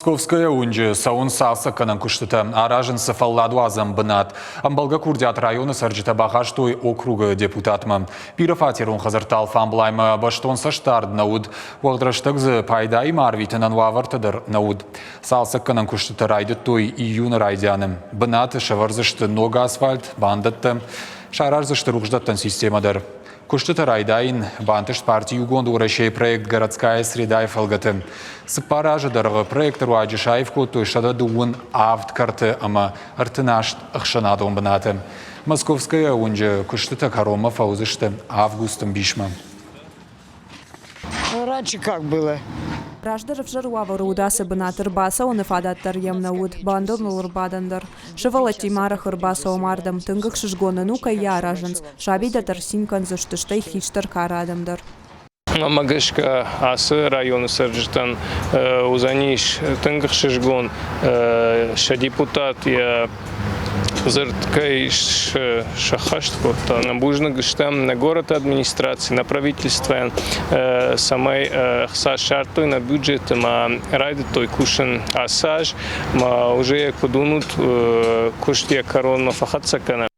Московская уынджы цӕуынц цалцӕггӕнӕн куыстытӕ, аразынц цы фӕлладуадзӕн бынат. Ӕмбӕлгӕ курдиат районы цӕрджытӕ бахастой округы депутатмӕ. Бирӕфатерон хӕдзӕртты алфамблаймӕ бӕстон цӕстдард нӕ уыд. Уӕгъд рӕстӕг дзы пайдаимӕ арвитынӕн уавӕртӕ дӕр нӕ уыд. Цалцӕггӕнӕн куыстытӕ райдыдтой июны райдианы. Бынаты сӕвӕрдзысты ног асфальт, бандӕттӕ, сараздзысты рухсдӕттӕн системӕ дӕр. Куыстытӕ райдайын бантыст парти Иугонд Уӕрӕсейы проект «Городская среда»-йы фӕлгӕты. Цыппар азы дӕргъы проекты руаджы саив кодтой 127 кӕрты ӕмӕ 38 ӕхсӕнадон бынаты. Московская уынджы куыстытӕ кӕронмӕ фӕуыдзысты августы мбисмӕ. Раньше как было? Раздӕр ӕвзӕр уавӕры уыд ацы бынат, ӕрбацӕуыны фадат дӕр йӕм нӕ уыд, бандоныл ӕрбадӕн дӕр. Сывӕллӕттимӕ арӕх ӕрбацӕуӕм ардӕм, тынг ӕхсызгон нын у, кӕй йӕ аразынц. Сабитӕ дӕр цин кӕндзысты, стӕй хистӕр кары адӕм дӕр. Мӕнмӕ гӕсгӕ ацы районы цӕрджытӕн уыдзӕнис тынг ӕхсызгон сӕ депутат йӕ дзырд кӕй сӕххӕст кодта. Бузныг стӕм нӕ горӕты администраци, нӕ правительствойӕн, цӕмӕй ӕхца ссардтой нӕ бюджеты ӕмӕ райдыдтой кусын ацы аз. Ӕмӕ уже куыд уынут, куыст йӕ кӕронмӕ фӕхӕццӕ кӕны.